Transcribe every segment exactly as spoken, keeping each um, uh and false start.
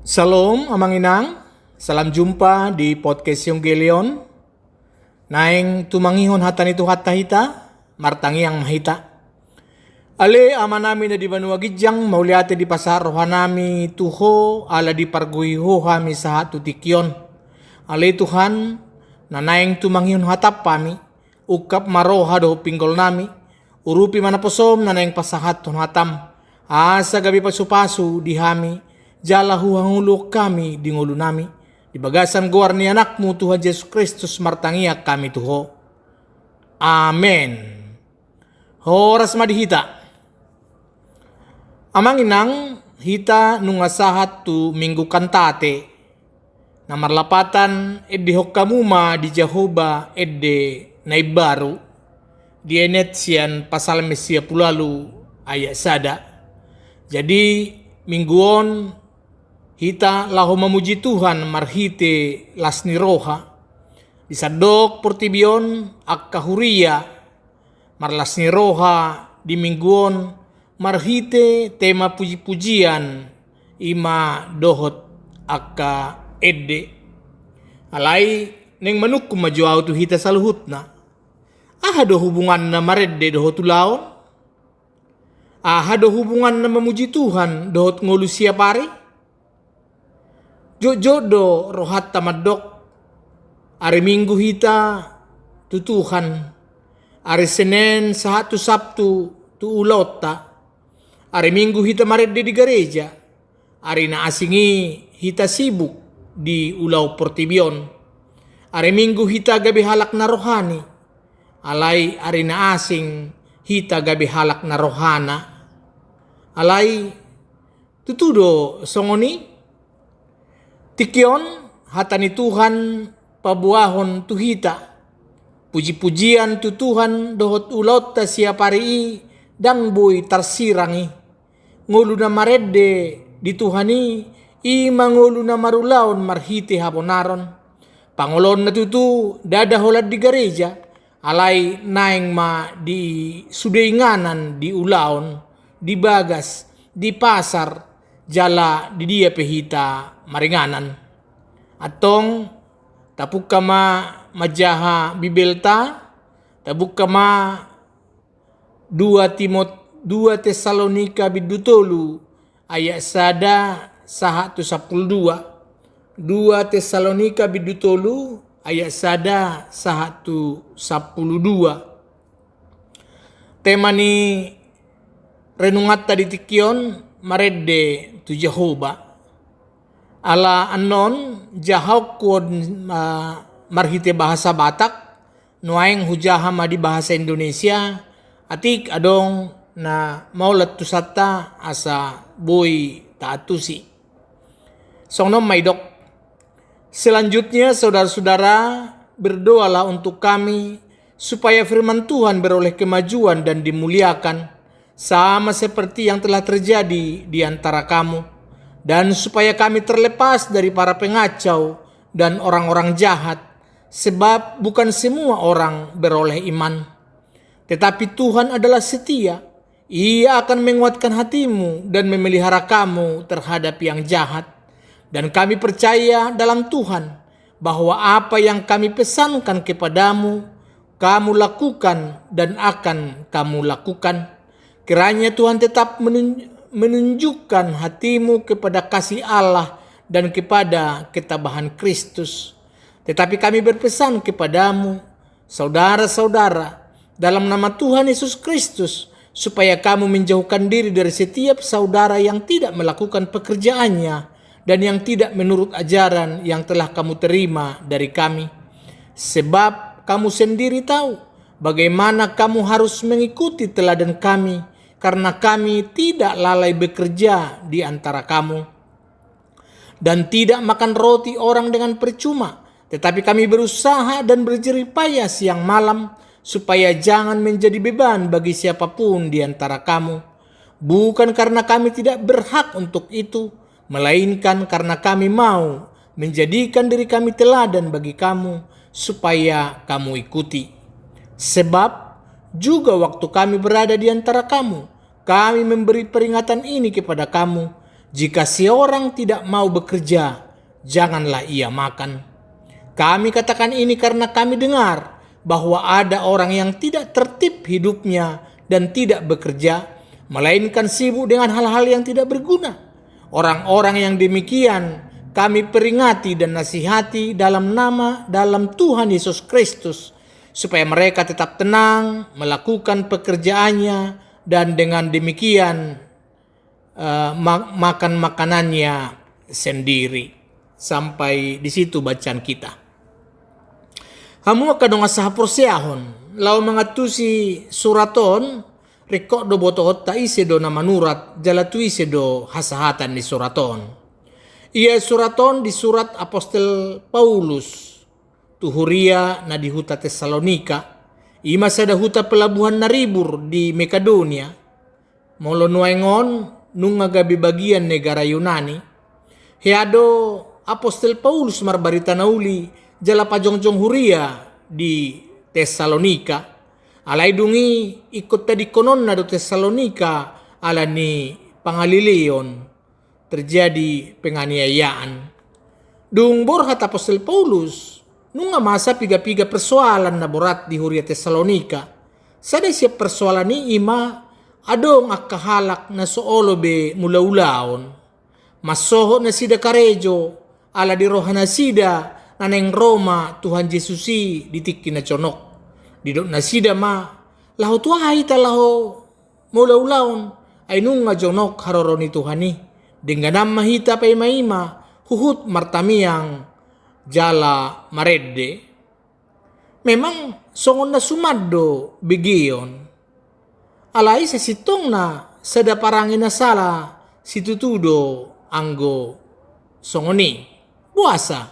Salom, Amang Inang. Salam jumpa di podcast Evanggelion. Naeng tumangihon hata ni Tuhanta hita, martangiang ma hita. Ale Amanami na di banua ginjang, mauliate dipasahat rohanami tu Ho, ala dipargui Ho hami sahat tu tingki on. Ale Tuhan, na naeng tumangihon hataM hami, ungkap ma roha dohot pinggolnami, urupi ma naposoM na naeng pasahathon hataM, asa gabe pasupasu di hami, jala huhangoluhon hami di ngolunami, di bagasan goar ni AnakMu Tuhan Jesus Kristus martangiang hami tu Ho. Amen. Horas ma di hita. Amang Inang, hita nunga sahat tu Minggu Kantate. Na marlapatan, endehon hamu ma di Jahowa ende na imbaru, dienet sian Psalmen sia pulu ualu ayat sada. Jadi, minggu on hita laho mamuji Tuhan marhite las ni roha. Di sandok portibi on angka huria marlas ni roha di minggu on marhite tema puji-pujian i ma dohot angka ende. Alai naeng manungkun ma jo ahu tu hita saluhutna. Aha do hubunganna marende dohot ulaon? Aha do hubunganna mamuji Tuhan dohot ngolu siap ari? Jotjot do rohanta mandok, ari Minggu hita tu Tuhan, ari Senen sahat tu Sabtu tu ulaonta, ari Minggu hita marende di gareja, ari na asing i hita sibuk di ulaon portibi on, ari Minggu hita gabe halak na rohani, alai ari na asing hita gabe halak na rohana. Alai tutu do songon i? Tingki on hata ni Tuhan paboahon tu hita. Puji-pujian tu Tuhan dohot ulaonta siap ari i ndang boi tarsirang i. Ngolu na marende di Tuhan i, i ma ngolu na marulaon marhite habonaron. Pangoloonna tutu ndada holan di gareja, alai naeng ma di sude inganan, di ulaon, di bagas, di pasar, jala di dia pe hita maringanan. Antong, tapungka ma manjaha Bibelta, tabungka ma dua Timot-, dua Tesalonika bindu tolu ayat sada sahat tu sampulu dua. Dua Tesalonika bindu tolu ayat sada sahat tu sampulu dua. Tema ni renunganta di tingki on, marende tu Jahowa. Ala annon jahaonku on, ah, marhite bahasa Batak, nuaeng hujaha ma di bahasa Indonesia, atik adong na maulat tusanta asa boi taantusi. Songon on ma didok. Selanjutnya, saudara-saudara, berdoalah untuk kami, supaya firman Tuhan beroleh kemajuan dan dimuliakan, sama seperti yang telah terjadi di antara kamu, dan supaya kami terlepas dari para pengacau dan orang-orang jahat, sebab bukan semua orang beroleh iman. Tetapi Tuhan adalah setia. Ia akan menguatkan hatimu dan memelihara kamu terhadap yang jahat. Dan kami percaya dalam Tuhan, bahwa apa yang kami pesankan kepadamu, kamu lakukan dan akan kamu lakukan. Kiranya Tuhan tetap menun-, menunjukkan hatimu kepada kasih Allah dan kepada ketabahan Kristus. Tetapi kami berpesan kepadamu, saudara-saudara, dalam nama Tuhan Yesus Kristus, supaya kamu menjauhkan diri dari setiap saudara yang tidak melakukan pekerjaannya dan yang tidak menurut ajaran yang telah kamu terima dari kami. Sebab kamu sendiri tahu bagaimana kamu harus mengikuti teladan kami, karena kami tidak lalai bekerja di antara kamu dan tidak makan roti orang dengan percuma, tetapi kami berusaha dan berjerih payah siang malam, supaya jangan menjadi beban bagi siapapun di antara kamu. Bukan karena kami tidak berhak untuk itu, melainkan karena kami mau menjadikan diri kami teladan bagi kamu, supaya kamu ikuti. Sebab juga waktu kami berada di antara kamu, kami memberi peringatan ini kepada kamu, Jika seorang tidak mau bekerja, janganlah ia makan. Kami katakan ini karena kami dengar bahwa ada orang yang tidak tertib hidupnya dan tidak bekerja, melainkan sibuk dengan hal-hal yang tidak berguna. Orang-orang yang demikian kami peringati dan nasihati dalam nama, dalam Tuhan Yesus Kristus, supaya mereka tetap tenang melakukan pekerjaannya, dan dengan demikian eh, ma-, makan makanannya sendiri. Sampai di situ bacaan kita. Hamu angka dongan sahaporseaon, laho mangantusi surat on, ringkot do botoonta ise do na manurat, jala tu ise do hasahatan ni surat on. Ia surat on disurat apostel Paulus tu huria na di huta Tessalonika, i ma sada huta pelabuhan na ribur di Makedonia. Molo nuaeng on nunga gabe bagian negara Yunani. Hea do apostel Paulus marbarita na uli jala pajongjong huria di Tessalonika. Alai dung i ingkon tadingkononna do Tessalonika ala ni pangaleleon, terjadi penganiayaan. Dung borhat apostel Paulus, nunga masa piga-piga persoalan na borat di huria Tessalonika. Sada sian persoalan i ima adong angka halak na so olo be mulaulaon. Mansohot nasida karejo ala di roha nasida na naeng ro ma Tuhan Jesus i di tingki na jonok. Didok nasida ma, laho tu aha hita laho mulaulaon, ai nunga jonok haroro ni Tuhan i. Dengganan ma hita paima-ima huhut martamiang jala marende. Memang songon na suman do begeon. Alai sasintongna sada parange na sala situtu do anggo songon i. Boasa?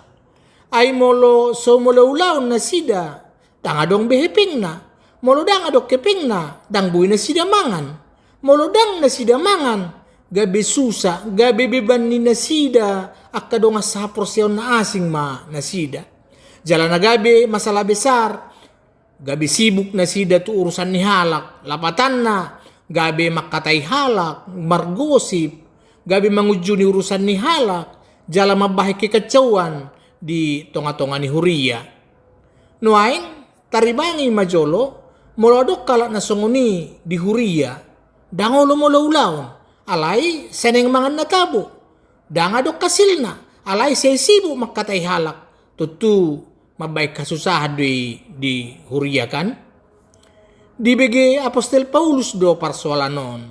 Ai molo so mulaulaon nasida, ndang adong be hepengna. Molo ndang adong hepengna, ndang boi nasida mangan. Molo ndang nasida mangan, gabe susa, gabe beban ni nasida angka dongan sahaporseaon na asing ma nasida. Jala na gabe masalah besar, gabe sibuk nasida tu urusan ni halak. Lapatanna, gabe mangkatai halak, margosip, gabe mangunjuni urusan ni halak, jala mambahen kekacauan di tonga-tonga ni huria. Nuaeng, taribangi ma jolo, molo adong halak na songon i di huria, ndang olo mulaulaon, alai sai naeng mangan na tabo. Ndang adong hasilna, alai sai sibuk mangkatai halak. Tontu mambahen hasusahan do i di huria kan. Dibege apostel Paulus do parsoalan on.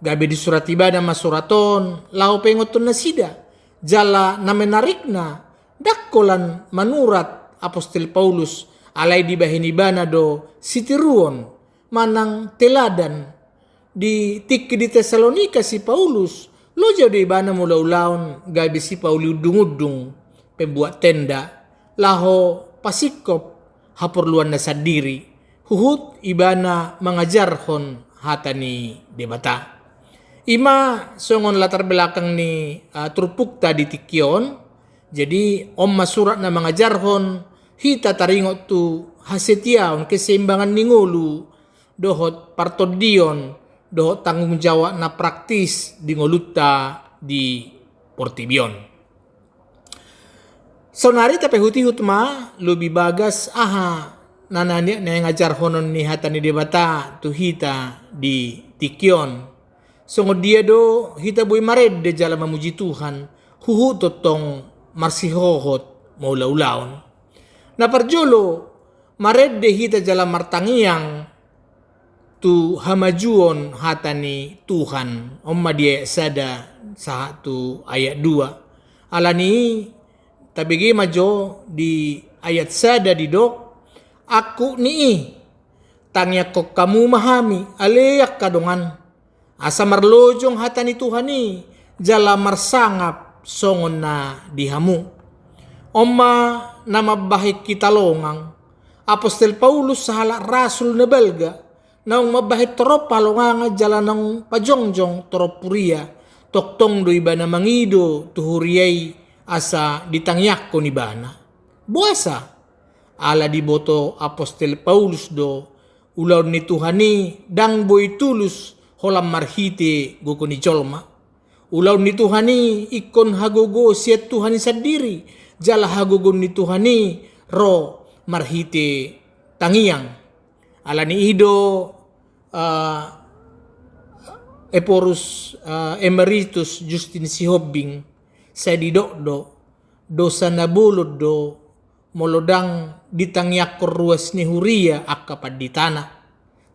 Gabe disurat ibana ma surat on laho paingothon nasida. Jala na menarikna, ndang holan manurat apostel Paulus, alai dibahen ibana do sitiruon manang teladan. Di tingki di Tessalonika si Paulus, loja do ibana mulaulaon gabe sipauli undung-undung, pembuat tenda, laho pasingkop haporluanna sandiri, huhut ibana mangajarhon hata ni Debata. Ima songon latar belakang ni, ah, turpukta di tingki on. Jadi on ma surat na mangajarhon hita taringot tu hasetiaon, keseimbangan ni ngolu, dohot partondion, dohot tanggung jawab na praktis di ngolunta di portibi on. Saonari tapaihut-ihut ma lobi bagas aha na, na, na, naeng ajarhonon ni hata ni Debata tu hita di tingki on. Songon dia do hita boi marende jala mamuji Tuhan, huhut tongtong marsihohot maulaulaon. Na parjolo, marende hita jala martangiang tu hamajuon hata ni Tuhan. On ma di ayat sada sahat tu ayat dua. Alani i tabege ma jo di ayat sada didok, angkup ni i, tangiangkon hamu ma hami, ale angka dongan. Asa marlojong hata ni Tuhan i, jala marsangap songon na di hamu. On ma na mambahen hita longang, apostel Paulus sahalak rasul na balga, naung mambahen torop halongangan jala naung pajongjong torop huria, tongtong do ibana mangido tu huria i asa ditangiangkon ibana. Boasa? Ala diboto apostel Paulus do, ulaon ni Tuhan i ndang boi tulus holan marhite gogo ni jolma. Ulaon ni Tuhan i ingkon hagogoon sian Tuhan i sandiri, jala hagogoon ni Tuhan i ro marhite tangiang. Ala ni i do, eh, Ephorus, eh, Emeritus Justin Sihombing, sai didok do, dosa na bolon do molo ndang ditangiangkon ruas ni huria angka panditana.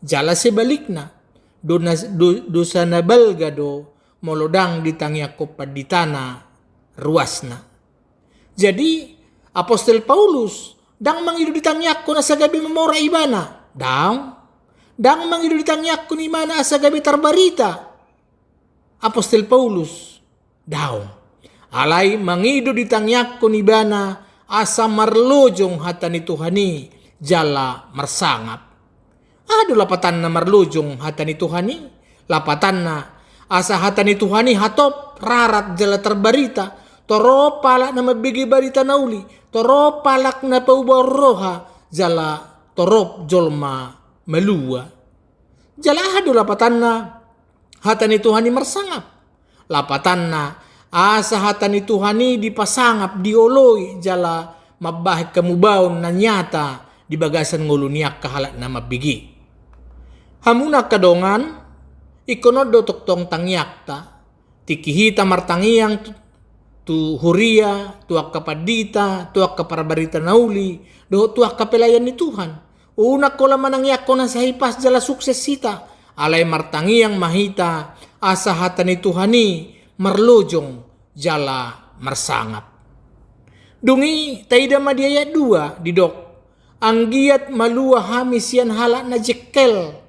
Jala sebalikna, dona-, do-, dosa na balga do molo ndang ditangiangkon panditana ruasna. Jadi, Apostel Paulus ndang mangido ditangiangkon asa gabe mamora ibana. Daong. Ndang mangido ditangiangkon ibana asa gabe tarbarita. Apostel Paulus, daong. Alai mangido ditangiangkon ibana asa marlojong hata ni Tuhan i jala marsangap. Aha do lapatanna marlojong hata ni Tuhan i? Lapatanna, asa hata ni Tuhan i hatop, rarat jala tarbarita, torop halak na mambege barita na uli, torop halak na paubaon roha, jala torop jolma malua. Jala aha do lapatanna hata ni Tuhan i marsangap? Lapatanna, asa hata ni Tuhan i dipasangap, dioloi, jala mambahen hamubaon na nyata di bagasan ngolu ni angka halak na mambege. Hamuna angka dongan, ingkon on do tongtong tangiangta. Tingki hita martangiang tu, tu huria, tu angka pandita, tu angka parbarita na uli, dohot tu angka pelayan ni Tuhan. Unang holan manangiangkon asa hipas jala sukses hita, alai martangiang ma hita asa hata ni Tuhan i marlojong jala marsangap. Dung i taida ma di ayat dua didok, anggiat malua hami sian halak na jengkel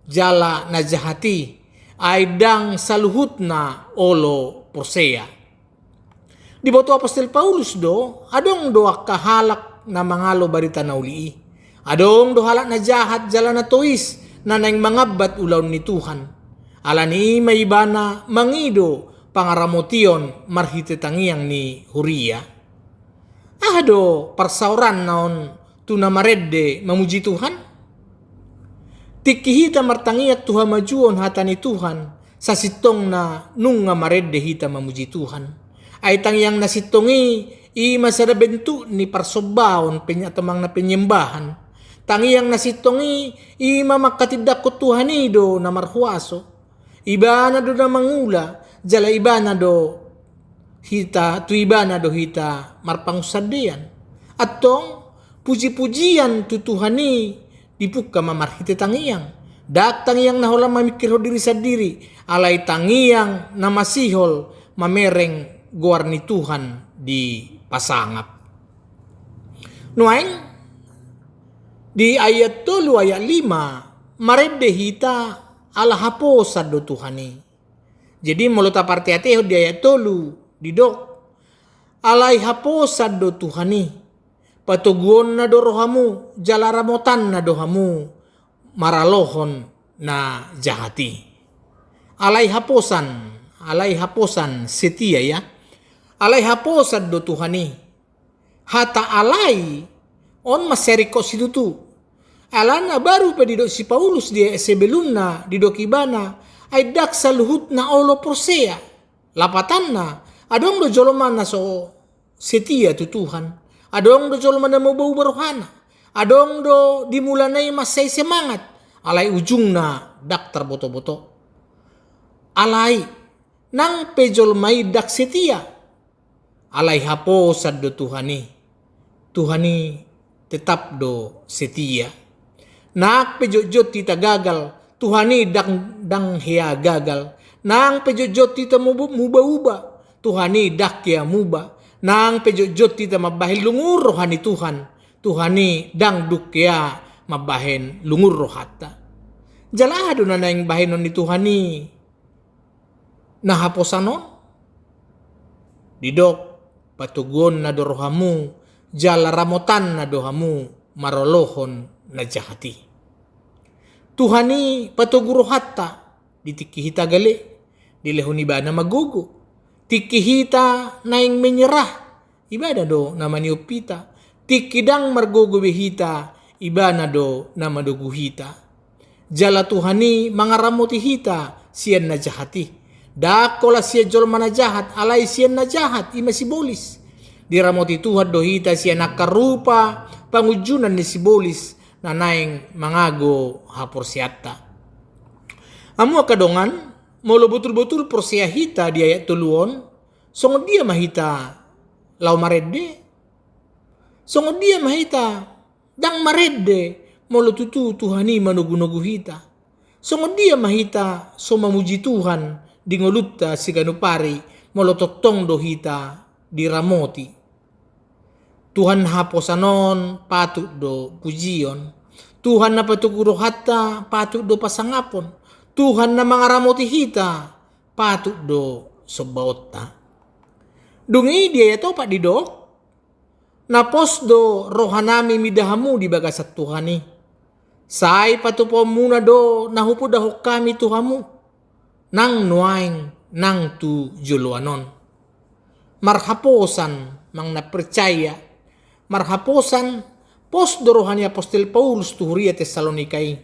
jala na jahat i, ai ndang saluhutna olo porsea. Diboto Apostel Paulus do, adong do angka halak na mangalo barita na uli i. Adong do halak na jahat jala na tois na naeng mangambat ulaon ni Tuhan. Ala ni i ma ibana mangido pangaramotion marhite tangiang ni huria. Aha do parsaoranna on tu na marende mamuji Tuhan? Tingki hita martangiang tu hamajuon hata ni Tuhan, sasintongna nunga marende hita mamuji Tuhan. Ai tangiang na sintong i, i ma sada bentuk ni parsombaon peny-, atau manang na penyembahan. Tangiang na sintong i, i ma mangkatindangkon Tuhan i do na marhuaso. Ibana do na mangula, jala ibana do hita, tu ibana do hita marpangunsandean. Antong, puji-pujian tu Tuhan i dipungka ma marhite tangiang. Ndang tangiang na holan mamingkirhon diri sandiri, alai tangiang na masihol mamereng goar ni Tuhan dipasangap. Nuaeng, di ayat tolu, ayat lima, marende hita ala haposan do Tuhan i. Jadi, molo taparteatehon di ayat tolu, didok, alai haposan do Tuhan i, patoguonna do rohamu, jala ramotanna do hamu, maralohon na jahat i. Alai haposan, alai haposan setia ya. Alai haposan do Tuhan i. Hata alai, on mansai ringkot situtu. Alana baru pe didok si Paulus di ayat sebelumna, didok ibana, ai ndang saluhutna olo porsea. Lapatanna, adong do jolma na so setia tu Tuhan. Adong do jolma na mauba-uba rohana. Adong do di mulana i mansai semangat. Alai ujungna ndang tarboto-boto. Alai, nang pe jolma i ndang setia. Alai haposan do Tuhan i. Tuhan i tetap do setia. Nang pe jotjot hita gagal, Tuhan i ndang, ndang hea gagal. Nang pe jotjot hita muba-, muba-uba, Tuhan i ndang hea muba. Nang pe jotjot hita mambahen lungun roha ni Tuhan, Tuhan i ndang dung hea mambahen lungun rohanta. Jala aha do na naeng bahenon ni Tuhan i na haposan on? Didok, patoguonna do rohamu, jala ramotanna do hamu, maralohon na jahat i. Tuhan i patogu rohanta, di tingki hita gale, dilehon ibana ma gogo. Tingki hita naeng menyerah, ibana do na maniop hita. Tingki ndang margogo be hita, ibana do na manogu hita. Jala Tuhan i mangaramoti hita sian na jahat i. Ndang holan sian jolma na jahat, alai sian na jahat, i ma sibolis. Diramoti Tuhan do hita sian angka rupa pangunjunan ni sibolis na naeng mangago haporseaonta. Hamu angka dongan, molo botul-botul porsea hita di ayat tolu on, songon dia ma hita laho marende? Songon dia ma hita ndang marende molo tutu Tuhan i manogu-nogu hita? Songon dia ma hita so mamuji Tuhan di ngolunta siganup ari molo tongtong do hita diramoti? Tuhan haposan on patut do pujion. Tuhan na patogu rohanta patut do pasangapon. Tuhan na mangaramoti hita patut do sombaonta. Dung i di ayat opat didok, na pos do rohanami mida hamu di bagasan Tuhan i. Sai patupaonmuna do na hupodahon hami tu hamu, nang nuaeng nang tu joloan on. Marhaposan, amang na percaya, marhaposan, pos do roha ni apostel Paulus tu huria Tessalonika i.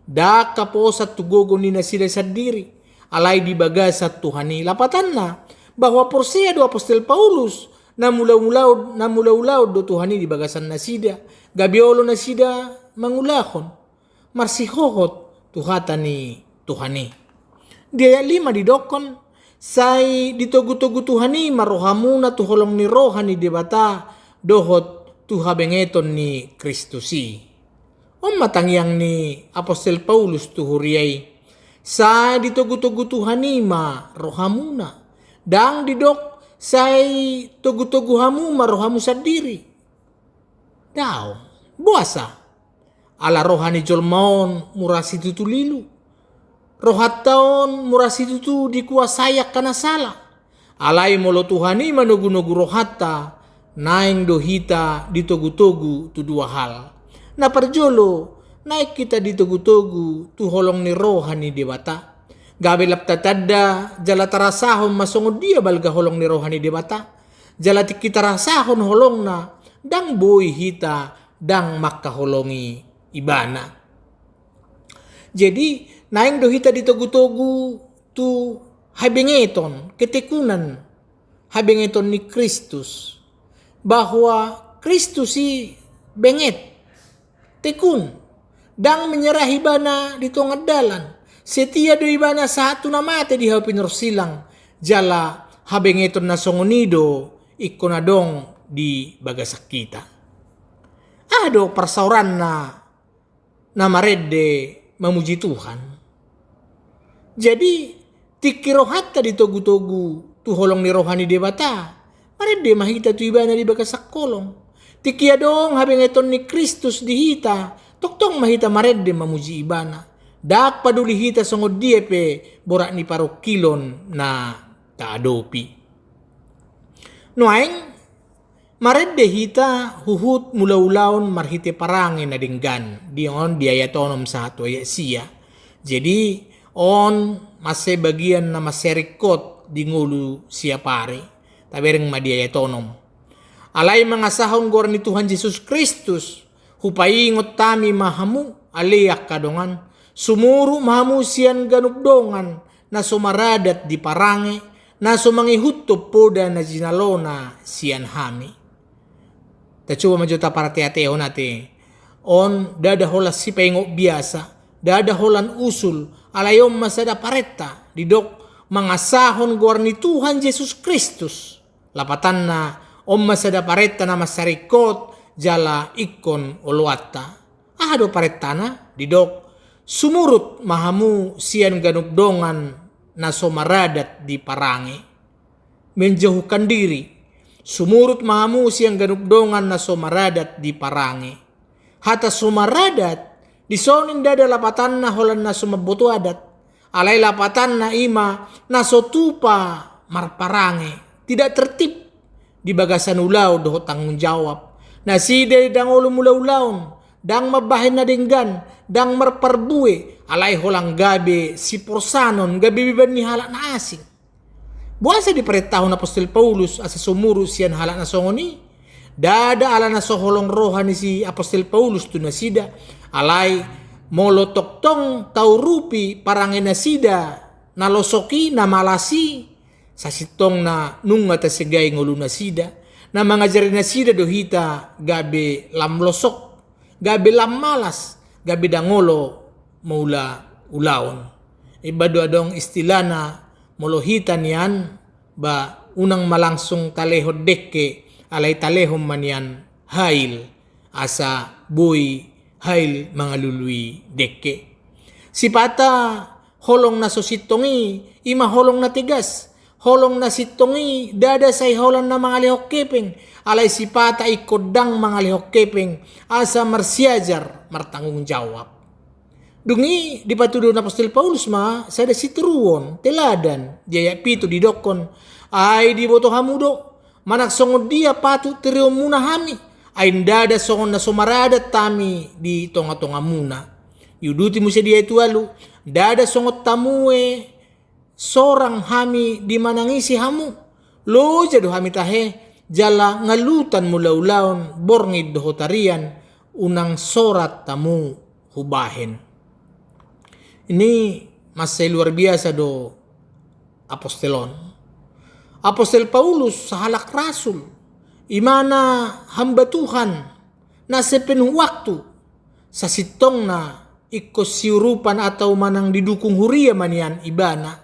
Ndang haposan tu gogo ni nasida sandiri, alai di bagasan Tuhan i. Lapatanna, bahwa porsea do apostel Paulus na mulaulaon, na mulaulaon do Tuhan i di bagasan nasida, gabe olo nasida mangulahon, marsihohot tu hata ni Tuhan i. Di ayat lima didokkon, sai ditogu-togu Tuhan i ma rohamuna tu holong ni roha ni Debata dohot tu habengeton ni Kristus i. On ma tangiang ni apostel Paulus tu huria i. Sai ditogu-togu Tuhan i ma rohamuna. Ndang didok, sai togu-togu hamu ma rohamu sandiri. Daong. Boasa? Ala roha ni jolma on mura situtu lilu. Rohanta on mura situtu dikuasai angka na sala. Alai molo Tuhan i manogu-nogu rohanta, naeng do hita ditogu-togu tu dua hal. Na parjolo, naeng hita ditogu-togu tu holong ni roha ni Debata. Gabe lam tatanda jala tarasahon ma songon dia balga holong ni roha ni Debata. Jala tingki tarasahon holongna, ndang boi hita ndang mangkaholongi Ibana. Jadi, naeng do hita ditogu-togu tu habengeton, ketekunan, habengeton ni Kristus. Bahwa Kristus i benget, tekun, ndang menyerah Ibana di tonga dalan. Setia do Ibana sahat tu na mate di hau pinorsilang, jala habengeton na songon i do ingkon adong di bagasan hita. Aha do parsaoranna na marende mamuji Tuhan? Jadi, tingki rohanta ditogu-togu tu holong ni roha ni Debata, marende ma hita tu Ibana di bagasan holong. Tingki adong habengeton ni Kristus di hita, tongtong ma hita marende mamuji Ibana. Ndang paduli hita songon dia pe borat ni parungkilon na taadopi. Nuaeng, marende hita huhut mulaulaon marhite parange na denggan, di on di ayat onom sahat tu ayat sia. Jadi, on mansai bagian na mansai ringkot di ngolu siapari. Tabereng ma di ayat onom. Alai mangasahon goar ni Tuhan Jesus Kristus, hupaingot hami ma hamu, ale angka dongan, sumurut ma hamu sian ganup dongan na so maradat di parange, na so mangihuthon poda na jinalona sian hami. Tacoba ma jo taparteatehon ate. On ndada holan sipaingot biasa, ndada holan usul, alai on ma sada parenta, didok mangasahon goar ni Tuhan Jesus Kristus. Lapatanna, on ma sada parenta na mansai ringkot jala ingkon oloanta. Aha do parentana? Didok, sumurut ma hamu sian ganup dongan na so maradat di parange. Menjauhkan diri. Sumurut ma hamu sian ganup dongan na so maradat di parange. Hata so maradat, dison ndada lapatanna holan na so mamboto adat. Alai lapatanna i ma na so tupa marparange, tidak tertib di bagasan ulaon dohot tanggung jawab. Nasida ndang olo mulaulaon, ndang mambahen na denggan, ndang marparbue, alai holan gabe siporsanon, gabe beban ni halak na asing. Boasa diparentahon apostel Paulus asa sumurut sian halak na songon i? Ndada ala na so holong roha ni si apostel Paulus tu nasida, alai molo tongtong taurupi parange nasida na losok i, na malas i, sasintongna nunga tasegai ngolunasida, na mangajari nasida do hita gabe lam losok, gabe lam malas, gabe ndang olo maula ulaon. Iba do adong istilahna, molo hita nian, ba unang ma langsung talehon dengke, alai talehon ma nian hail, asa boi hail mangalului dengke. Sipata holong na so sintong i, i ma holong na tegas. Holong na sintong i ndada sai holan na mangalehon hepeng, alai sipata ingkon ndang mangalehon hepeng, asa marsiajar martanggung jawab. Dung i dipatuduhon apostel Paulus ma sada sitiruon, teladan, di ayat pitu didokkon, ai diboto hamu do, manang songon dia patut tiruonmuna hami, ai ndada songon na so maradat hami di tongatongamuna. Diuduti muse di ayat ualu, ndada songon tamue sorang hami di manang ise hamu, loja do hami tahe, jala ngalutan mulaulaon borngin dohot arian, unang sorat hamu hubahen. Ini mansai luar biasa do apostel on. Apostel Paulus sahalak rasul, i ma na hamba Tuhan, na sepenuh waktu, sasintongna ingkon siurupan atau manang didukung huria ma nian ibana.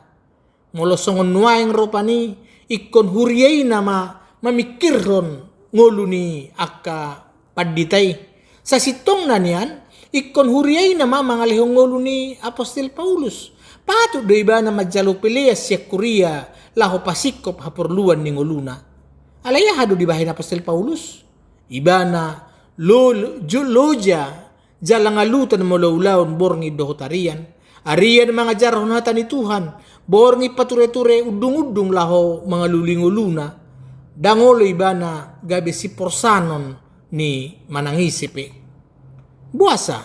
Molo songon nuaeng rupani, ingkon huria i nama mamingkirhon ngolu ni angka pandita i. Sasintongna nian, ingkon huria i nama mangalehon ngolu ni apostel Paulus. Patut do ibana manjalo pelean sian huria laho pasingkop haporluan ni ngoluna. Alai aha do dibahen apostel Paulus? Ibana lo-, jo-, loja jala ngalutan mulaulaon borngin dohot arian. Arian mangajarhon hata ni Tuhan, borngin patureture undungundung laho mangalului ngoluna. Ndang olo ibana gabe siporsanon ni manang ise pe. Boasa?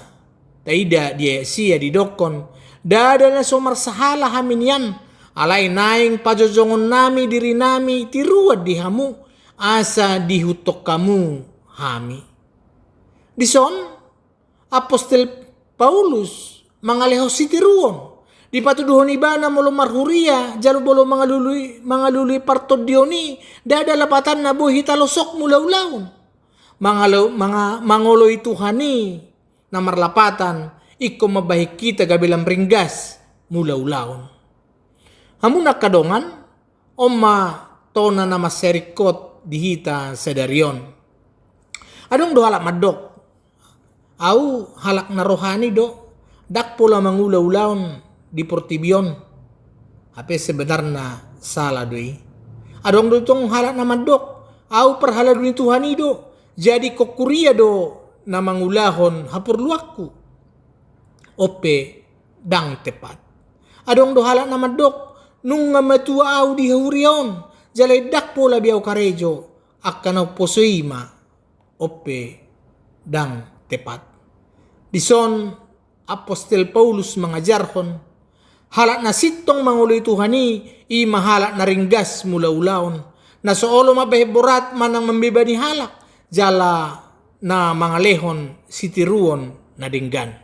Taida di ayat sia didokkon, ndada na so marsahala hami nian, alai naeng pajojongonnami dirinami tiruan di hamu, asa diihuthon hamu hami. Dison, apostel Paulus mangalehon sitiruon. Dipatuduhon ibana molo marhuria, jala molo mangalului, mangalului partondion i, ndada lapatanna boi hita losok mulaulaon. Mangalo-, manga-, mangoloi Tuhan i, na marlapatan, ingkon mambahen hita gabe lam ringgas mulaulaon. Hamu na angka dongan, on ma tona na mansai ringkot di hita sadari on. Adong do halak mandok, au halak na rohani do, ndang pola mangula ulaon di portibi on. Hape sebenarna sala do i. Adong do tong halak na mandok, au parhalado ni Tuhan i do, jadi ingkon huria do na mangulahon haporluanku. On pe ndang tepat. Adong do halak na mandok, nunga matua au di huria on, jala ndang pola be au karejo, angka na umposo i ma. On pe ndang tepat. Dison apostel Paulus mangajarhon, halak na sintong mangoloi Tuhan i, i ma halak na ringgas mulaulaon, na so olo mambahen borat manang mambebani halak, jala na mangalehon sitiruon na denggan.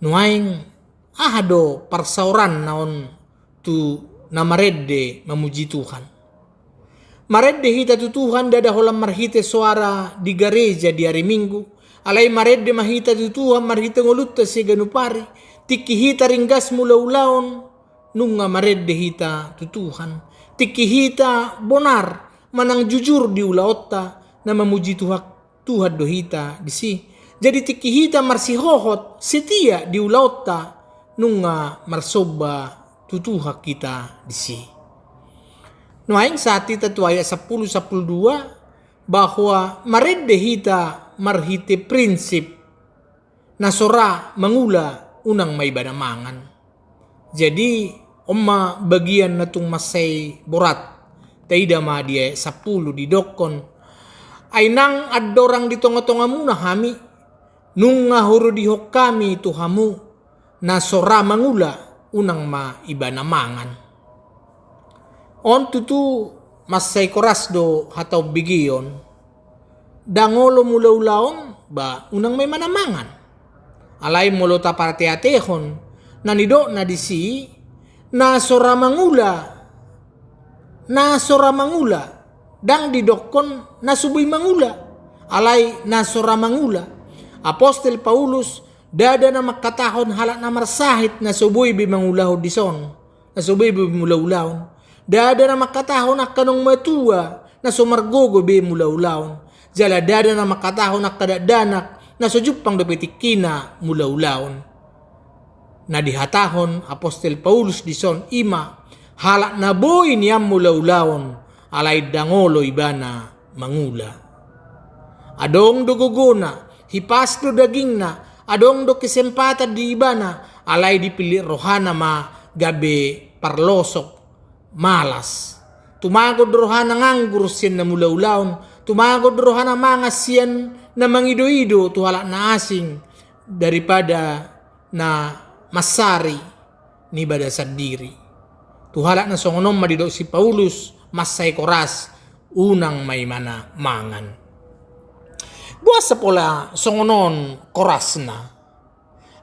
Nuaeng, aha do parsaoranna on tu na marende mamuji Tuhan? Marende hita tu Tuhan ndada holan marhite soara di gareja di ari Minggu, alai marende ma hita tu Tuhan marhite ngolunta siganup ari, tingki hita ringgas mulaulaon, nunga marende hita tu Tuhan, tingki hita bonar manang jujur di ulaonta, na mamuji Tuhan, Tuhan do hita disi. Jadi tingki hita marsihohot setia di ulaonta, nunga marsomba tu Tuhan hita disi. Nuaeng sahat hita tu ayat sampulu, sampulu dua, bahwa marende hita marhite prinsip, na so ra mangula unang ma ibana mangan. Jadi, on ma bagian na tung mansai borat. Taida ma di ayat sampulu didokkon, ai nang andorang di tongatongamuna hami, nunga hurudihon hami tu hamu, na so ra mangula unang ma ibana mangan. On tutu mansai koras do hata umbegeon. Ndang olo mulaulaon, ba unang ma ibana mangan. Alai molo tapateatehon, na nidokna disi, Na so ra mangula, na so ra mangula, ndang didokkon na so boi mangula, alai na so ra mangula. Apostel Paulus ndada na mangkatahon halak na marsahit na so boi be mangulahon dison, na so boi be mulaulaon. Ndada na mangkatahon angka naung matua na so margogo be mulaulaon. Jala ndada na mangkatahon angka dakdanak na so jumpang dope tingkina mulaulaon. Na dihatahon Apostel Paulus dison i ma, halak na boi nian mulaulaon, alai ndang olo ibana mangula. Adong do gogona, hipas do dagingna, adong do kesempatan di ibana, alai dipillit rohana ma gabe parlosok, malas. Tumagon do rohana nganggur sian na mulaulaon, tumagon do rohana mangan sian na mangidoido tu halak na asing, daripada na mansari ni ibana sandiri. Tu halak na songon on ma didok si Paulus, mansai koras, unang ma ibana mangan. Boasa pola songon on korasna?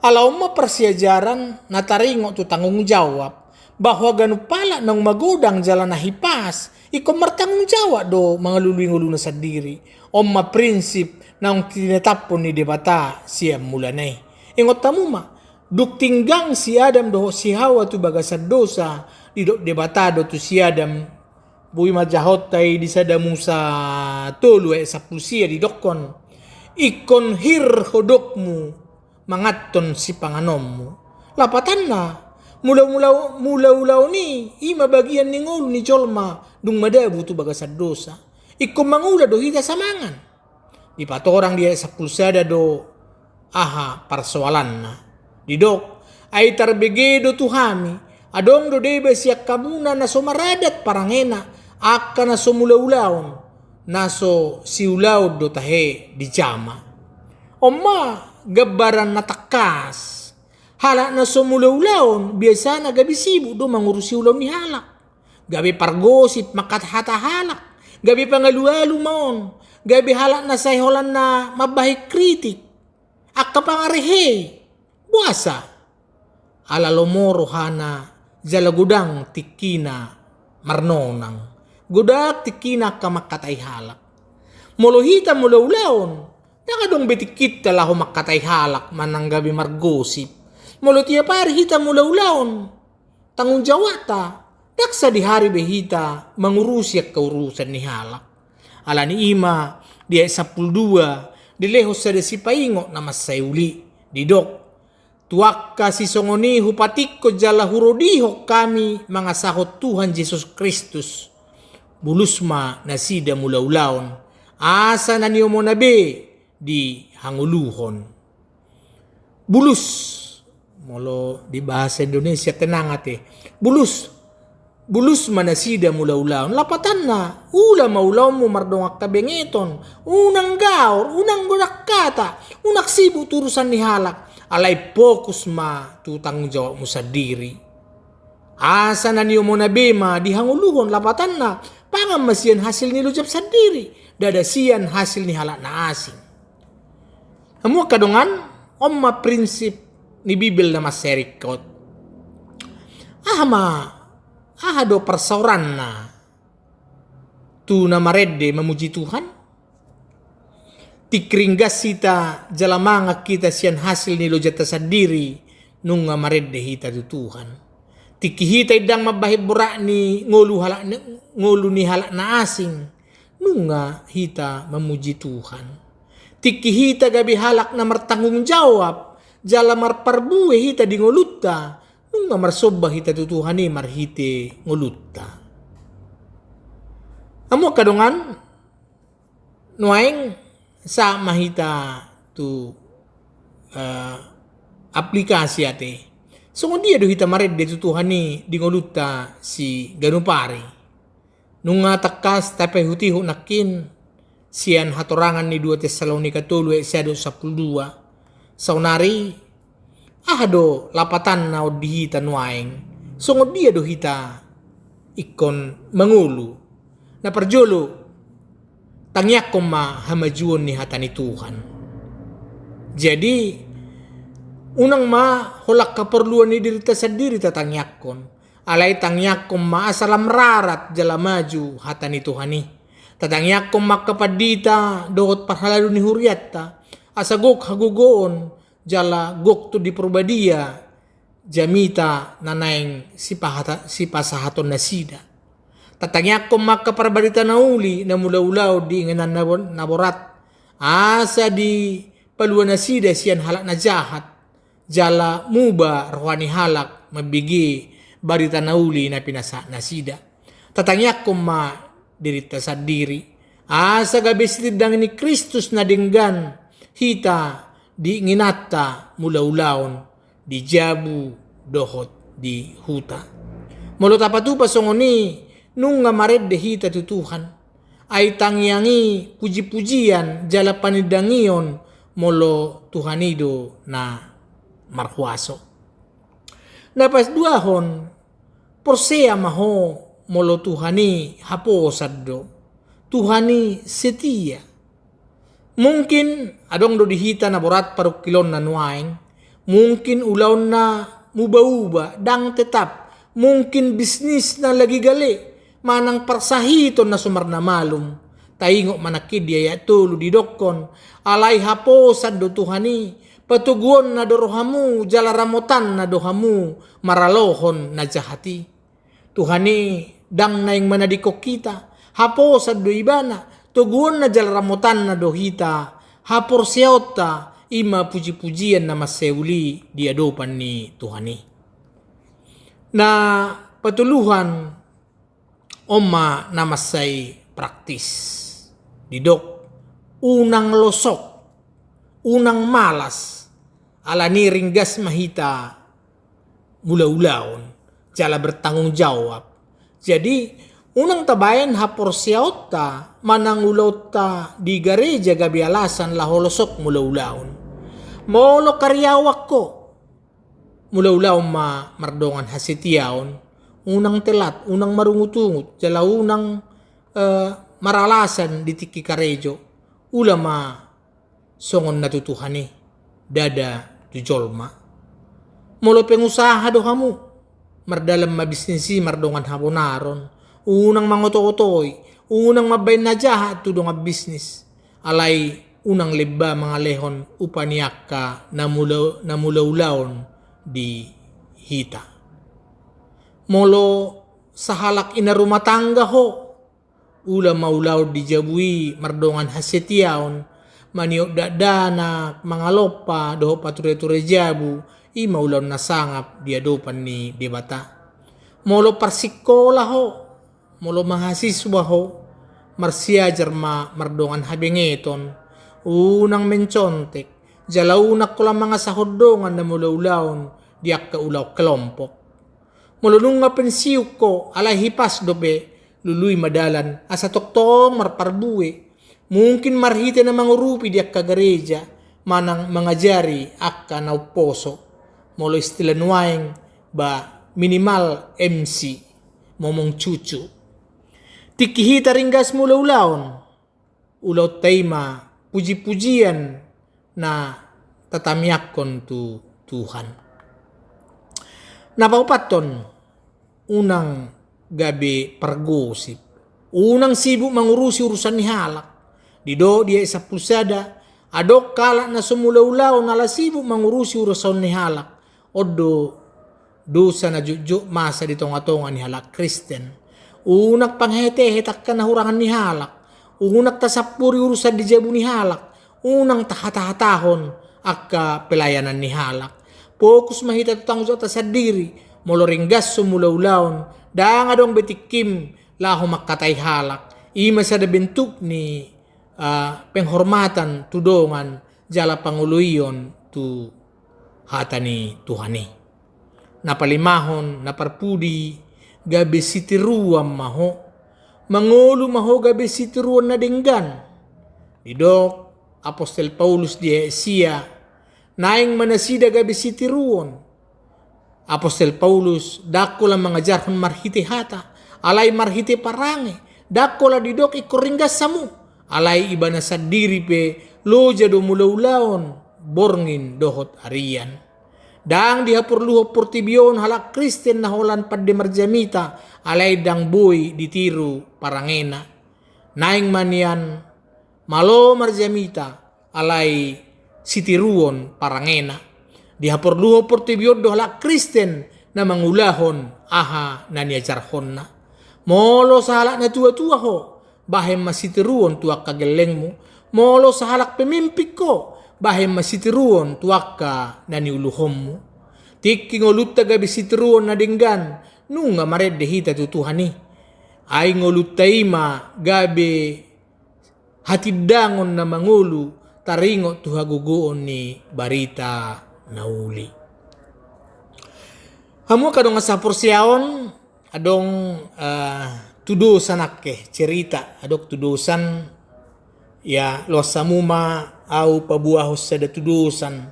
Ala on ma parsiajaran na taringot tu tanggung jawab, bahwa ganup halak naung magodang jala na hipas, ingkon martanggung jawab do mangalului ngoluna sandiri. On ma prinsip naung tinetaphon ni Debata sian mulana i. Ingot hamu ma, dung tinggang si Adam dohot si Hawa tu bagasan dosa, didok Debata do tu si Adam, boi ma jahonta i di Sada Musa tolu ayat sampulu sia didokkon, ingkon hir hodokmu manganhon sipanganonmu. Lapatanna, mula-mula, mulaulaon i, i ma bagian ni ngolu ni jolma dung madabu tu bagasan dosa. Ingkon mangula do hita samangan. Dipatorang di ayat sampulu sada do aha parsoalanna. Didok, ai tarbege do tu hami, adong do deba sian hamuna na so maradat parangena, angka na so mulaulaon, na so siulaon do tahe dijama. On ma gambaran na tangkas. Halak na so mulaulaon, biasana gabe sibuk do mangurusi ulaon ni halak. Gabe pargosip, mangkatahata halak. Gabe pangalualu ma on. Gabe halak na sai holan na mambahen kritik. Angka pangarehei. Boasa? Ala lomo rohana, jala godang tingkina marnonang. Godang tingkina angka mangkatai halak. Molo hita mulaulaon, ndang adong be tingkinta laho mangkatai halak manang gabe margosip. Molo tiap ari hita mulaulaon, tanggung jawabta, ndang sadihari be hita mangurusi angka urusan ni halak. Alani i ma, di ayat sampulu dua, dilehon sada sipaingot na mansai uli, didok, tu angka sisongon i hupatingkon jala hurodihon hami mangasahon Tuhan Jesus Kristus. Bulus ma nasida mulaulaon, asa na niomona be dihangoluhon. Bulus, molo di bahasa Indonesia tenang ate. Bulus, bulus ma nasida mulaulaon. Lapatanna, ula ma ulaonmu mardongan habengeton. Unang gaor, unang godang hata, unang sibuk tu urusan ni halak. Alai fokus ma tu tanggung jawabmu sandiri. Asa na niomona be ma dihangoluhon, lapatanna, pangan ma sian hasil ni lojam sandiri, ndada sian hasil ni halak na asing. Hamu angka dongan, on ma prinsip ni Bibel na mansai ringkot. Aha ma, aha do parsaoranna tu na marende mamuji Tuhan? Tingki ringgas hita jala mangan hita sian hasil ni lojanta sandiri, nunga marende hita tu Tuhan. Tingki hita indang mambahen borat ni ngolu halak ni, ngolu ni halak na asing, nunga hita mamuji Tuhan. Tingki hita gabe halak na martanggung jawab, jala marparbue hita di ngolunta, nunga marsomba hita tu Tuhan i marhite ngolunta. Hamu angka dongan, nuaeng sahat ma hita tu, eh, aplikasi ate. Songon dia do hita marende tu Tuhan i di ngolunta siganup ari? Nunga tangkas tapaihutihut nangkin sian hatorangan ni dua Tessalonika tolu ayat sada sampulu dua. Saonari, aha do lapatanna on di hita nuaeng? Songon dia do hita ingkon mangolu? Na parjolo, tangiangkon ma hamajuon ni hata ni Tuhan. Jadi, unang ma holan haporluan ni dirinta sandiri tatangiangkon. Alai tangiangkon ma asa lam rarat jala maju hata ni Tuhan i. Tatangiangkon ma angka pandita dohot parhalado ni hurianta, asa gok hagogoon jala gok Tondi Parbadia jamita na naeng sipahata-, sipasahaton nasida. Tatangiangkon ma angka parbarita na uli na mulaulaon di inganan na bo-, na borat, asa dipalua nasida sian halak na jahat, jala muba roha ni halak mambege barita na uli na pinasahat nasida. Tatangiangkon ma dirinta sandiri, asa gabe sitindangi ni Kristus na denggan hita di inginanta mulaulaon di jabu dohot di huta. Molo tapatupa songon i, nunga marende hita tu Tuhan. Ai tangiang i puji-pujian jala panindangion molo Tuhan i do na marhuaso. Na paduahon, porsea ma ho molo Tuhan i haposan do. Tuhan i setia. Mungkin adong do di hita na borat parungkilonna nuaeng, mungkin ulaonna muba-uba, ndang tetap, mungkin bisnisna lagi gale, manang parsahiton na so marnamalum. Taingot ma nangkin di ayat tolu didokkon, alai haposan do Tuhan i, patoguonna do rohamu, jala ramotanna do hamu maralohon na jahat i. Tuhan i ndang naeng manadingkon hita, haposan do Ibana, toguonna jala ramotanna do hita, haporseaonta, i ma puji-pujian na mansai uli di adopan ni Tuhan i. Na patoluhon, on ma na mansai praktis. Didok, unang losok, unang malas, alani ringgas ma hita mulaulaon, jala bertanggung jawab. Jadi, unang tabaen haporseaonta manang ulaonta di gareja gabe alasan laho losok mulaulaon. Molo karyawan ho, mulaulaon ma mardongan hasetiaon, unang telat, unang marungut-ungut, jala unang, eh, maralasan di tingki karejo. Ula ma songon na tu Tuhan i, ndada tu jolma. Molo pengusaha do hamu, mardalan ma bisnis i mardongan habonaron, unang mangoto-otoi, unang mambaen na jahat tu dongan bisnis, alai unang lemba mangalehon upa ni angka na mula-, na mulaulaon di hita. Molo sahalak ina rumah tangga ho, ula ma ulaon di jabu i mardongan hasetiaon, maniop dakdanak, mangalompa, dohot pature-ture jabu, i ma ulaon na sangap di adopan ni Debata. Molo parsikola ho, molo mahasiswa ho, marsiajar ma mardongan habengeton, unang mencontek, jala unang holan mangasahon dongan na mulaulaon di angka ulaon kelompok. Molo nunga pensiun ho, alai hipas dope, lului ma dalan, asa tongtong marparbue. Mungkin marhite na mangurupi di angka gareja, manang mangajari angka na umposo. Molo istilah nuaeng, ba minimal M C, momong cucu. Tingki hita ringgas mulaulaon, ulaonta i ma puji-pujian na tatangiangkon tu Tuhan. Na paopathon, unang gabe pargosip. Unang sibuk mangurusi urusan ni halak. Didok di ayat sampulu sada, adong halak na so mulaulaon ala sibuk mangurusi urusan ni halak. On do dosa na jotjot masa di tonga-tonga ni halak Kristen. Unang panghehet-hehet angka na hurangan ni halak. Unang tasampuri urusan di jabu ni halak. Unang tahata-hatahon angka pelayanan ni halak. Fokus ma hita tu tanggung jawabta sandiri. Molo ringgas so mulaulaon, ndang adong be tingkim laho mangkatai halak. I ma sada bentuk ni, ah, penghormatan tu dongan jala pangoloion tu hata ni Tuhan i. Na palimahon, na parpudi, gabe sitiruon ma ho. Mangolu ma ho gabe sitiruon na denggan. Didok apostel Paulus di ayat sia, naeng ma nasida gabe sitiruon. Apostel Paulus ndang holan mangajarhon marhite hata, alai marhite parange, ndang holan didok ingkon ringgas hamu, alai ibana sandiri pe loja do mulaulaon, borngin dohot arian. Ndang dihaporluhon portibi on halak Kristen na holan pande marjamita, alai ndang boi ditiru parangena. Naeng ma nian malo marjamita, alai sitiruon parangena. Dihaporluhon portibi on do halak Kristen na mangulahon aha na niajarhonna. Molo sahalak na tua-tua ho, bahen ma sitiruon tu angka gellengmu. Molo sahalak pemimpin ho, bahen ma sitiruon tu angka na niuluhonmu. Tingki ngolunta gabe sitiruon na denggan, nunga marende hita tu Tuhan i. Ai ngolunta i ma gabe hatindangon na mangolu taringot tu hagogoon ni barita na uli. Hamu angka dongan sahaporseaon, adong, eh, tudosan angke cerita, adong tudosan, ya, loas hamu ma au paboahon sada tudosan,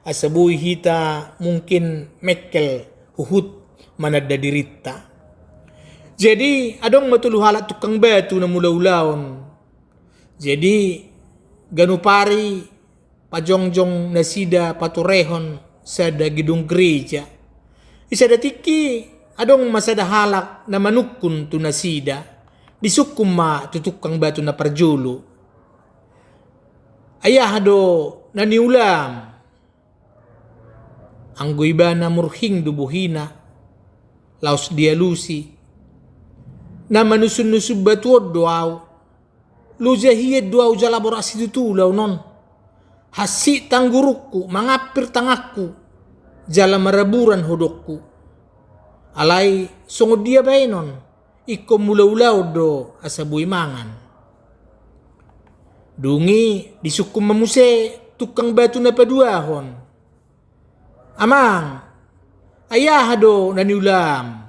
asa boi hita mungkin mengkel huhut mananda dirinta. Jadi, adong ma tolu halak tukang batu na mula-ulaon. Jadi, ganup ari pajongjong nasida paturehon sada gedung gereja. Di sada tingki, adong ma sada halak na manungkun tu nasida, disungkun ma tu tukang batu na parjolo. Ai aha do na niulam? Anggo ibana murhing do bohina, laos dialusi. Na manusun-nusun batu on do au. Loja hian do au jala borat situtu ulaon on. Hansit tanggurungku, mangampir tanganku, jala maraburan hodongku. Alai songon dia baenon, ingkon mula-ulaon do asa boi mangan. Dung i disungkun ma muse tukang batu na paduahon. Amang, ai aha do na niulam?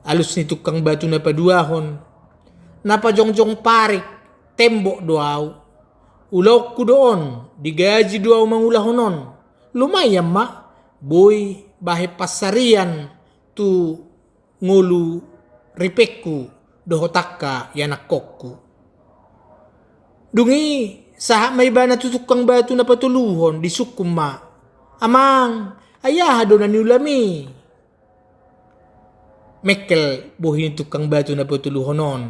Alus ni tukang batu na paduahon, na pajongjong parik tembok do au. Ulaonku do on, digaji do au mangulahon on. Lumayan ma, boi bahen pansarian tu ngolu ripengku dohot angka ianakhonku. Dung i sahat ma ibana tu tukang batu na patoluhon, disungkun ma, Amang, ai aha do na niulam i? Mengkel bohi ni tukang batu na patoluhon on,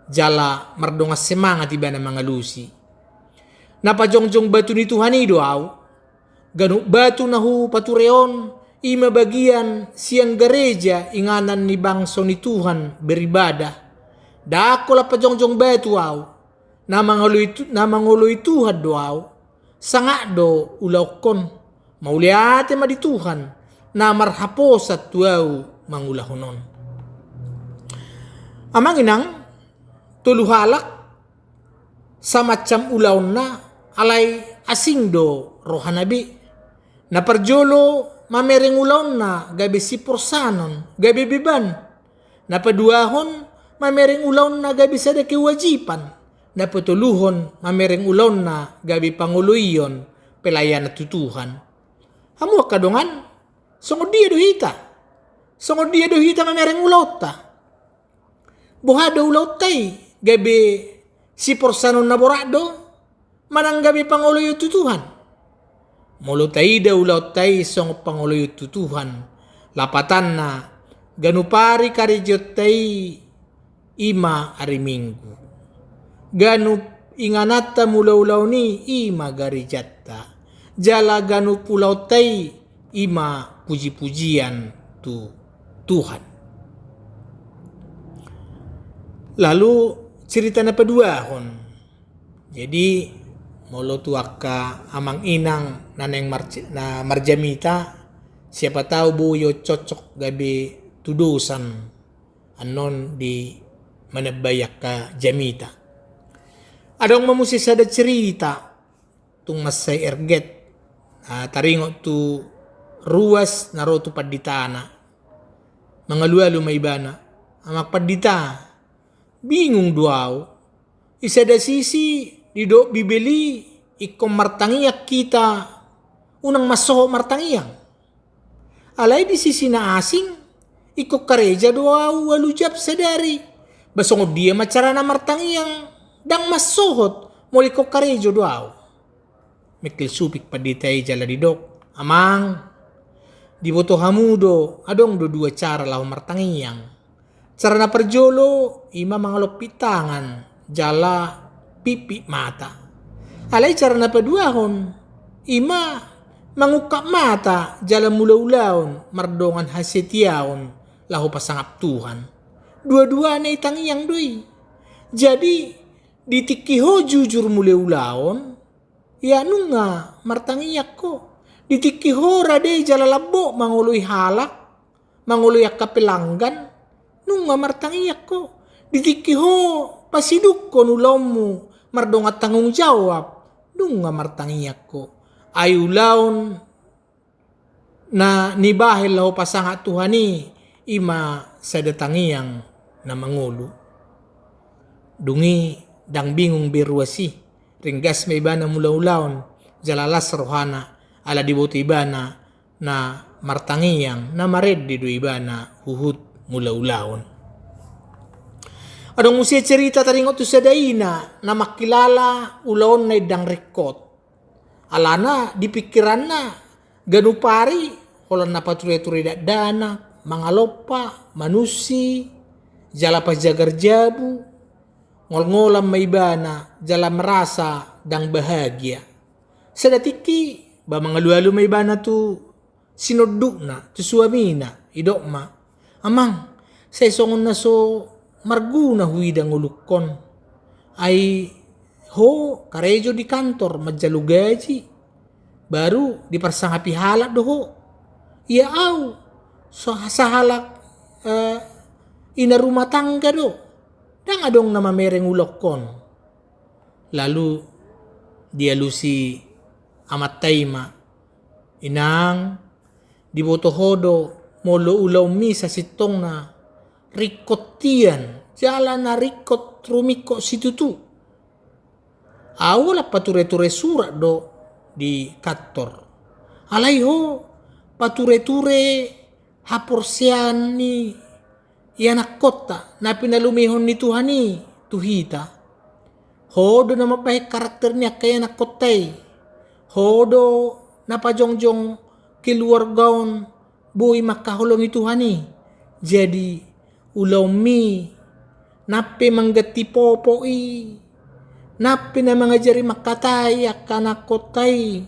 jala mardongan semangat ibana mangalusi. Na pajongjong batu ni Tuhan i do au. Ganup batu na hupature on, i ma bagian sian gareja inganan ni bangso ni Tuhan beribadah. Ndang holan pajongjong batu au, na mangoloi Tu-, na mangoloi Tuhan do au. Sangap do ulaonhon, mauliate ma di Tuhan, na marhaposan tu au mangulahon on. Amang inang, tolu halak, samacam ulaonna, alai asing do rohana be. Na parjolo mamereng ulaonna gabe siporsanon, gabe beban. Na paduahon mamereng ulaonna gabe sada kewajiban. Na patoluhon mamereng ulaonna gabe pangoloion, pelayanan tu Tuhan. Hamu angka dongan, songon dia do hita? Songon dia do hita mamereng ulaonta? Boha do ulaonta i, gabe siporsanon na borat do, manang gabe pangoloion tu Tuhan? Molo taida ulaonta i songon pangoloion tu Tuhan, lapatanna, ganup ari karejonta i, i ma ari Minggu. Ganup ingananta mula-ulaon i, i ma garejanta. Jala ganup ulaonta i, i ma puji-pujian tu Tuhan. Lalu cerita na paduahon. Jadi, molo tu angka amang inang na naeng marce-, na marjamita, siapa tahu boi on cocok gabe tudosan annon di manambai angka jamita. Adong ma muse sada cerita, tung mansai erget, ah, taringot tu ruas na ro tu panditana. Mangalualu ma ibana, "Amang pandita, bingung do au. Di sada sisi didok Bibel i ingkon martangiang hita, unang mansohot martangiang. Alai di sisi na asing, ingkon kareja do au ualu jam sadari. Ba songon dia ma carana martangiang, ndang mansohot, molo ingkon karejo do au?" Mengkel suping pandita i jala didok, Amang, diboto hamu do, adong do dua cara laho martangiang. Cara na parjolo, ima mangaloppi tangan, jala pipit mata. Alai cara na paduahon, ima mangungkap mata, jala mulaulaon, mardongan hasetiaon, laho pasangap Tuhan. Dua-duana i tangiang do i. Jadi, di tingki ho jujur mulaulaon, ia nunga martangiang ho. Di tingki ho rade jala lambok mangoloi halak, mangoloi angka pelanggan, nunga martangiang ho. Di tingki ho pasidungkon ulaonmu mardongan tanggung jawab, nunga martangiang ho. Ai ulaon na nibahen laho pasangap Tuhan i, ima sada tangiang na mangolu. Dung i ndang bingung be ruas i, ringgas ma ibana mulaulaon, jala las rohana, ala diboto ibana na martangiang, na marende do ibana huhut mulaulaon. Adong muse cerita taringot tu sada ina na mangkilala ulaonna i ndang ringkot. Alana di pingkiranna ganup ari holan na patureture dakdanak, mangalompa, manunsi, jala pajagar jabu, ngolngolan ma ibana jala merasa ndang bahagia. Sada tingki ba mangalualu ma ibana tu sinondukna, tu suamina, didok ma, "Amang, sai songon na so marguna huida ngolungkon. Ai ho karejo di kantor manjalo gaji, baru diparsangapi halak do ho. Ia au, so sahalak, eh, ina rumah tangga do. Ndang adong na mamereng ulaonhon." Lalu dialusi amanta i ma, "Inang, diboto ho do molo ulaonmi sasintongna ringkot hian, jala na ringkot rumingkot situtu. Au holan patureture surat do di kantor. Alai ho patureture haporseaon ni ianakkonta na pinalumehon ni Tuhan i tu hita. Ho do na mambahen karakter ni angka ianakkonta i. Ho do na pajongjong keluarga on boi mangkaholongi Tuhan i. Jadi ulaonmi, nang pe mangganti popok i, nang pe na mangajari mangkatai angka anakkonta i,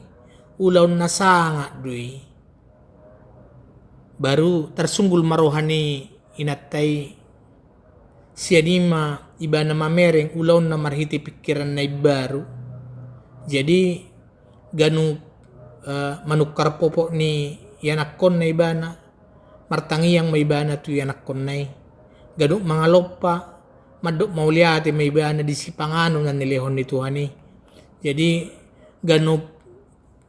ulaon na sangap do i." Baru tarsunggul ma roha ni inanta i, sian i ma ibana mamereng ulaonna marhite pingkiran na imbaru. Jadi ganup, eh, manungkar popok ni ianakkonna ibana, martangiang ma ibana tu ianakkonna i. Ganup mangalompa, mandok mauliate ma ibana di sipanganon na nilehon ni Tuhan i. Jadi ganup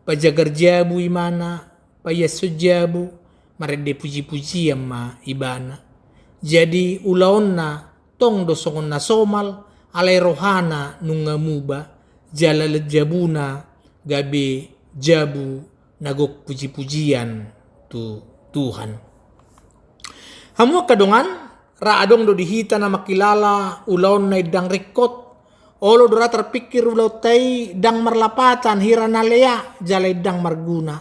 pajagar jabu ibana, paiashon jabu, marende pujipujian ma ibana. Jadi ulaonna tong do songon na somal, alai rohana nunga muba, jala jabuna gabe jabu na gok pujipujian tu Tuhan. Hamu angka dongan, ra adong do di hita na mangkilala ulaonna i ndang ringkot. Olo do ra tarpingkir ulaonta i ndang marlapatan, hira na lea, jala i ndang marguna.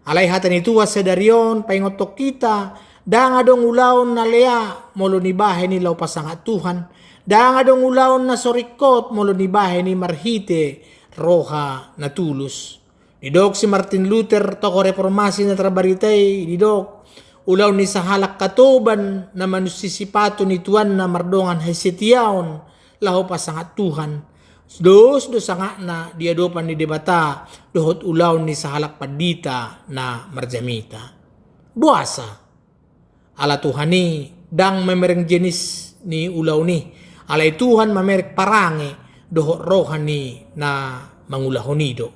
Alai hata ni Tuhan sadari on paingothon hita, ndang adong ulaon na lea molo nibahen i laho pasangap Tuhan. Ndang adong ulaon na so ringkot molo nibahen i marhite roha na tulus. Didok si Martin Luther, tokoh reformasi na tarbarita i, didok, ulaon ni sahalak hatoban na manunsi sipatu ni tuanna mardongan hasetiaon laho pasangap Tuhan, dos do sangapna di adopan ni Debata dohot ulaon ni sahalak pandita na marjamita. Boasa? Ala Tuhan i ndang mamereng jenis ni ulaon i, alai Tuhan mamereng parange dohot roha ni na mangulahon i do.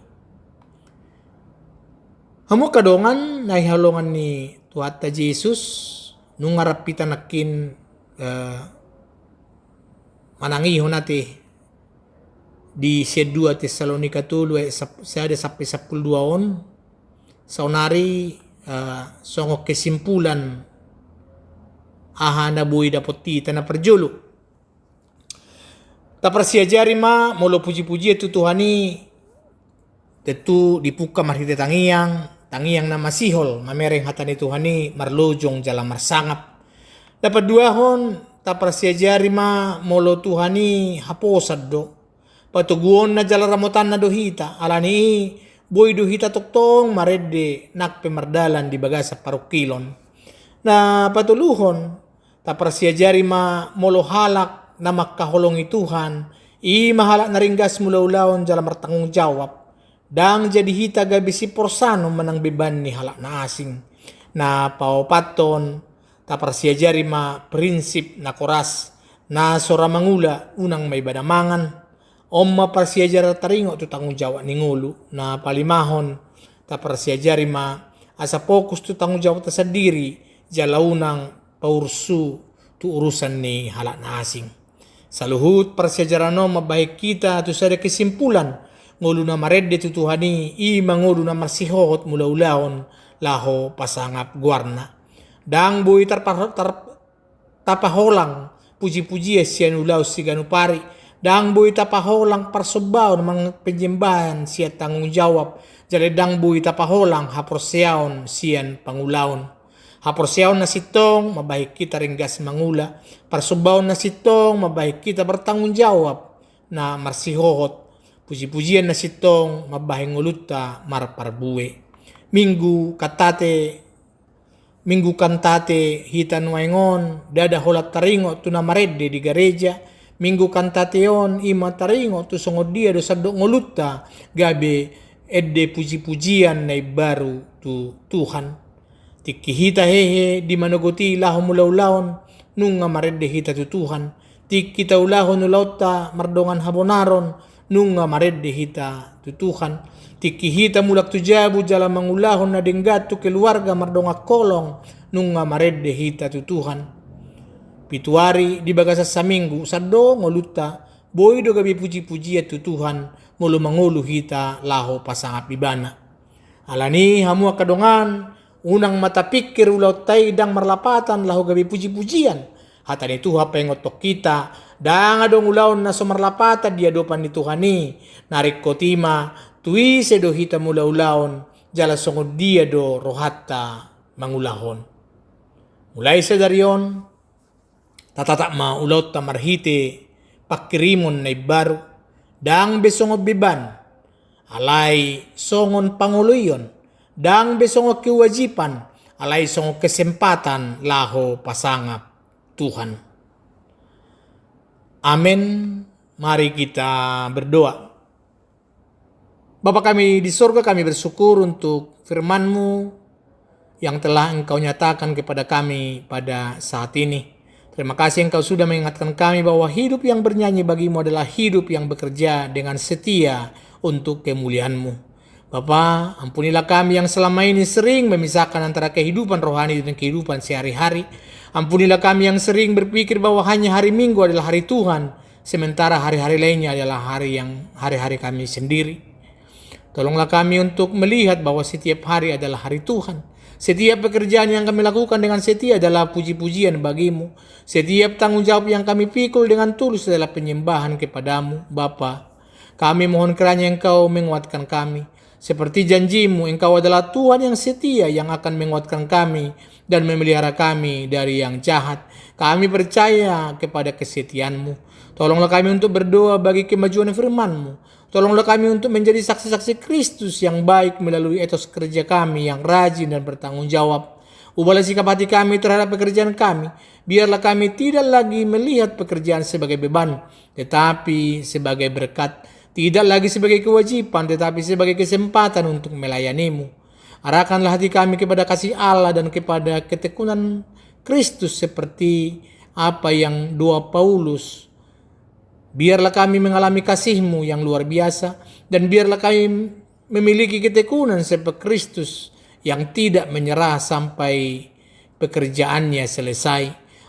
Hamu angka dongan na hinaholongan ni Tuhanta Jesus, nunga rap hita nangkin, eh, manangihon ate di sian dua Tesalonika tolu ayat sap-, sada sampe sampulu dua on, saonari, eh, songon kesimpulan aha na boi dapot hita. Na parjolo, taparsiajari ma molo pujipujian tu Tuhan i, tentu dipungka marhite tangiang, tangiang na masihol mamereng hata ni Tuhan i marlojong jala marsangap. Na paduahon, taparsiajari ma molo Tuhan i haposan do. Patoguonna jala ramotanna do hita, ala ni i boi do hita tongtong marende nang pe mardalan di bagasan parungkilon. Na patoluhon, taparsiajari ma molo halak na mangkaholongi Tuhan, i ma halak na ringgas mangula ulaon jala martanggung jawab. Ndang jadi hita gabe siporsanon manang beban ni halak na asing. Na paopathon, taparsiajari ma prinsip na koras, na so ra mangula unang ma ibana mangan. On ma parsiajaran taringot tu tanggung jawab ni ngolu. Na palimahon, taparsiajari ma asa fokus tu tanggung jawabta sandiri, jala unang paursu tu urusan ni halak na asing. Saluhut parsiajaran on mambahen hita tu sada kesimpulan, ngolu na marende tu Tuhan i, i ma ngolu na marsihohot mangula ulaon laho pasangap goarna. Ndang boi tarpa-, tar-, tapaholang puji-pujian sian ulaon siganup ari, ndang boi tapaholang parsombaon manang penyembahan sian tanggung jawab, jala ndang boi tapaholang haporseaon sian pangulaon. Haporseaon na sintong mambahen hita ringgas mangula, parsombaon na sintong mambahen hita martanggung jawab na marsihohot, puji-pujian na sintong mambahen ngolunta marparbue. Minggu Kantate, Minggu Kantate hita nuaeng on, ndada holan taringot tu na marende di gareja. Minggu Kantate on i ma taringot tu songon dia do sandok ngolunta gabe ende puji-pujian na imbaru tu Tuhan. Tingki hita hehe di manogot i laho mangula ulaon, nunga marende hita tu Tuhan. Tingki taulahon ulaonta mardongan habonaron, nunga marende hita tu Tuhan. Tingki hita mulak tu jabu jala mangulahon na denggan tu keluarga mardongan holong, nunga marende hita tu Tuhan. Pitu ari di bagasan saminggu, sandok ngolunta, boi do gabe puji-pujian tu Tuhan, molo mangolu hita laho pasangap ibana. Ala ni i hamu angka dongan, unang ma tapingkir ulaonta i ndang marlapatan laho gabe puji-pujian. Hata ni Tuhan paingothon hita, ndang adong ulaon na so marlapatan di adopan ni Tuhan i, na ringkot i ma, tu ise do hita mangula ulaon, jala songon dia do rohanta mangulahon. Mulai sadari on, tatatap ma ulaonta marhite pangkirimon na imbaru, ndang be songon beban, alai songon pangoloion, ndang be songon kewajiban, alai songon kesempatan laho pasangap Tuhan. Amen. Mari kita berdoa. Bapa kami di sorga, kami bersyukur untuk firman-Mu yang telah Engkau nyatakan kepada kami pada saat ini. Terima kasih Engkau sudah mengingatkan kami bahwa hidup yang bernyanyi bagi-Mu adalah hidup yang bekerja dengan setia untuk kemuliaan-Mu. Bapa, ampunilah kami yang selama ini sering memisahkan antara kehidupan rohani dan kehidupan sehari-hari. Ampunilah kami yang sering berpikir bahwa hanya hari Minggu adalah hari Tuhan, sementara hari-hari lainnya adalah hari yang, hari-hari kami sendiri. Tolonglah kami untuk melihat bahwa setiap hari adalah hari Tuhan. Setiap pekerjaan yang kami lakukan dengan setia adalah puji-pujian bagi-Mu. Setiap tanggung jawab yang kami pikul dengan tulus adalah penyembahan kepada-Mu, Bapa. Kami mohon kiranya Engkau menguatkan kami. Seperti janji-Mu, Engkau adalah Tuhan yang setia yang akan menguatkan kami dan memelihara kami dari yang jahat. Kami percaya kepada kesetiaan-Mu. Tolonglah kami untuk berdoa bagi kemajuan firman-Mu. Tolonglah kami untuk menjadi saksi-saksi Kristus yang baik melalui etos kerja kami yang rajin dan bertanggung jawab. Ubahlah sikap hati kami terhadap pekerjaan kami. Biarlah kami tidak lagi melihat pekerjaan sebagai beban, tetapi sebagai berkat. Tidak lagi sebagai kewajiban, tetapi sebagai kesempatan untuk melayani-Mu. Arahkanlah hati kami kepada kasih Allah dan kepada ketekunan Kristus seperti apa yang doa Paulus. Biarlah kami mengalami kasih-Mu yang luar biasa, dan biarlah kami memiliki ketekunan seperti Kristus yang tidak menyerah sampai pekerjaannya selesai.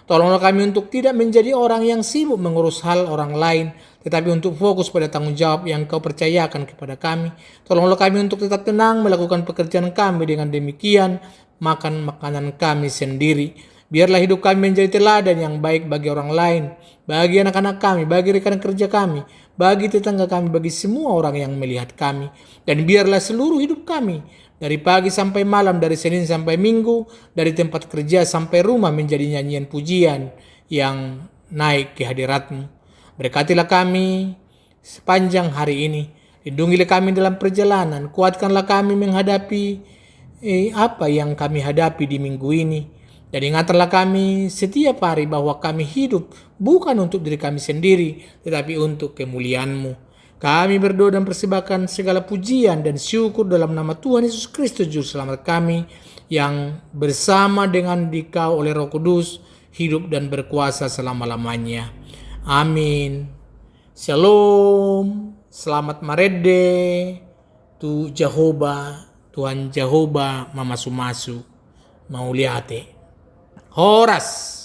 Tolonglah kami untuk tidak menjadi orang yang sibuk mengurus hal orang lain, tetapi untuk fokus pada tanggung jawab yang Kau percayakan kepada kami. Tolonglah kami untuk tetap tenang melakukan pekerjaan kami, dengan demikian makan makanan kami sendiri. Biarlah hidup kami menjadi teladan yang baik bagi orang lain, bagi anak-anak kami, bagi rekan kerja kami, bagi tetangga kami, bagi semua orang yang melihat kami. Dan biarlah seluruh hidup kami dari pagi sampai malam, dari Senin sampai Minggu, dari tempat kerja sampai rumah menjadi nyanyian pujian yang naik ke hadirat-Mu. Berkatilah kami sepanjang hari ini. Lindungilah kami dalam perjalanan, kuatkanlah kami menghadapi eh, apa yang kami hadapi di minggu ini. Dan ingatkanlah kami setiap hari bahwa kami hidup bukan untuk diri kami sendiri, tetapi untuk kemuliaan-Mu. Kami berdoa dan persembahkan segala pujian dan syukur dalam nama Tuhan Yesus Kristus, Juru Selamat kami, yang bersama dengan Dikau oleh Roh Kudus, hidup dan berkuasa selama-lamanya. Amin. Shalom. Selamat marende. Tu Jahowa, Tuhan Jahowa mamasu-masu. Mauliate. Horas.